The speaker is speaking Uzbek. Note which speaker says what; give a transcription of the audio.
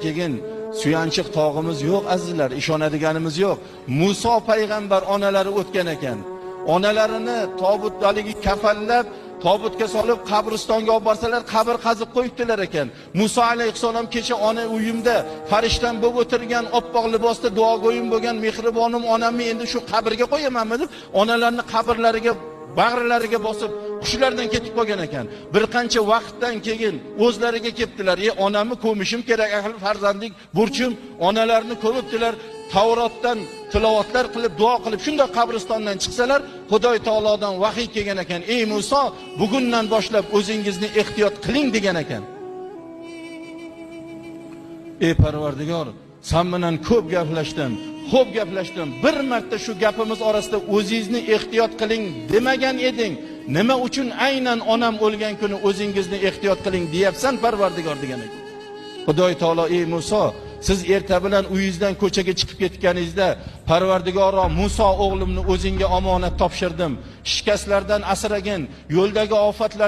Speaker 1: Keyin suyanchiq tog'imiz yo'q, azizlar, ishonadiganimiz yo'q. Muso payg'ambar onalari o'tgan ekan. Onalarini tobut haligi kafanlab, tobutga solib qabristonga olib borsalar, qabr qazib qo'yibdilar ekan. Muso alayhissalom kecha ona uyimda farishtam bo'lib o'tirgan, oppoq libosda duogo'yim bo'lgan mehribonim onamni endi shu qabrga qo'yamanmi deb onalarni qabrlariga bag'rilariga bosib hushlardan ketib qolgan ekan. Bir qancha vaqtdan keyin o'zlariga kelibdilar. "E, onamni ko'mishim kerak, ahli farzandlik burchim." Onalarni ko'mibdilar. Tavrotdan tilovatlar qilib, duo qilib, shunday qabristondan chiqsalar, Xudoy taolodan vahiy kelgan ekan. "Ey Muso, bugundan boshlab o'zingizni ehtiyot qiling" degan ekan. Ey Parvardigor, sen bilan ko'p gaplashdim, xo'p gaplashdim. Bir marta shu gapimiz orasida o'zingizni ehtiyot qiling demagan eding. Nima uchun aynan onam o'lgan kuni o'zingizni ehtiyot qiling deyapsan, Parvardigor degan ekan. Xudoy taolo: "Ey Muso, siz erta bilan uyingizdan ko'chaga chiqib ketganingizda, Parvardigoro, Muso o'g'limni o'zingga omonat topshirdim. Shikastlardan asragin, yo'ldagi ofatlar